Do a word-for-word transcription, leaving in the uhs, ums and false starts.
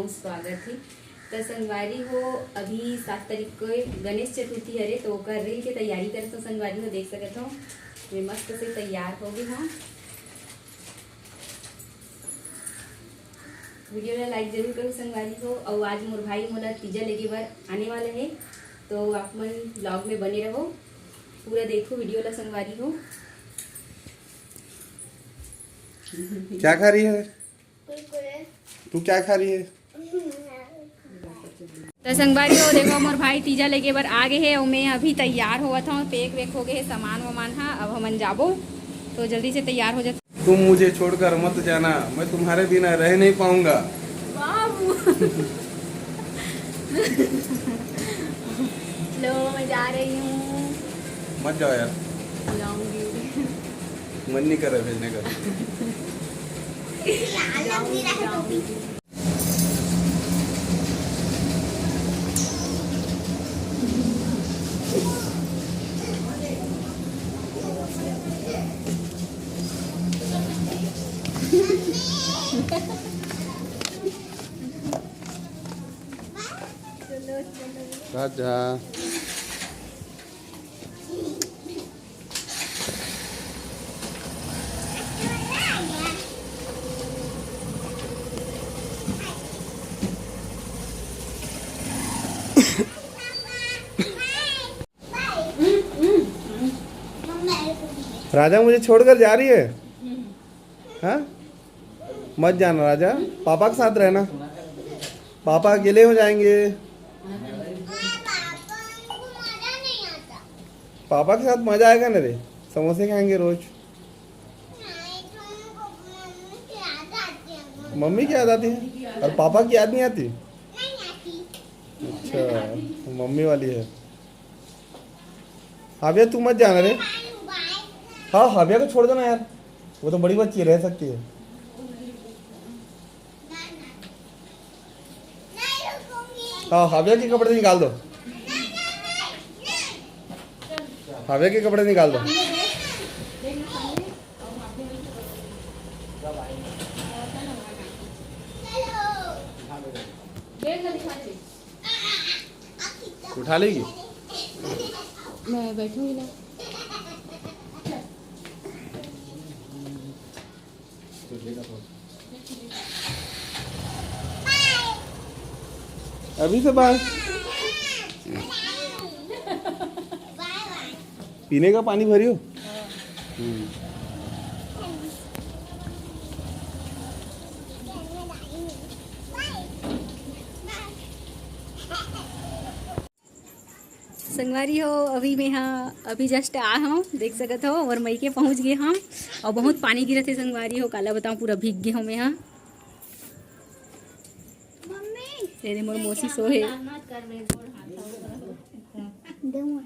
स्वागत हे। त संगवारी हो, अभी सात तारीख को गणेश चतुर्थी हरे, तो ओकर reel के तैयारी करत हो संगवारी हो, देख सकत हो, मैं मस्त से तैयार हो गई हूँ। Video ला like जरूर करो संगवारी हो, और आज मोर भाई मोला तीजा लेगे बर आने वाला है, तो आप मन vlog में बने रहो, पूरा देखो video ला संगवारी हो। क्या खा रही है? कुरकुरे। तू क्या खा रही है? तो संगवारी हो, देखो, मोर भाई तीजा लेगे बर आ गए हे, और मैं अभी तैयार होवत हूँ, pack वैक हो गए हे सामान वामान हा। अब हमन जाबो, तो जल्दी से तैयार हो जाते। तुम मुझे छोड़कर मत जाना, मैं तुम्हारे बिना रह नहीं पाऊंगा। बाबू। लो, मैं जा रही हूँ। मत जाओ यार। जाऊंगी। मन नहीं कर रहा भेजने का। जाऊंगी, जाऊंगी। राजा। राजा मुझे छोड़कर जा रही है। हाँ, मत जाना राजा, पापा के साथ रहना, पापा अकेले हो जाएंगे। पापा के साथ मजा आएगा ना रे, समोसे खाएंगे रोज। मम्मी की याद आती है और पापा की याद नहीं आती? अच्छा, मम्मी वाली है। हाविया, तू मत जाना रे। हाँ, हाविया को छोड़ देना यार, वो तो बड़ी बच्ची है, रह सकती है। हाँ, हाविया के कपड़े निकाल दो। हाविया के कपड़े निकाल दो। उठा लेगी? मैं बैठूंगी ना। अभी से बाहर। पीने का पानी भरियो। हम्म। संगवारी हो, अभी मैं हा, अभी just आ हूँ, देख सकत हो, और मई के पहुँच गए हम। और बहुत पानी गिरत हे संगवारी हो, काला बताऊँ, पूरा भीग गए हूँ मैं हा। मम्मी, तेरे मोर मौसी सो हे। मत कर, मैं गोड़ हाथ धो।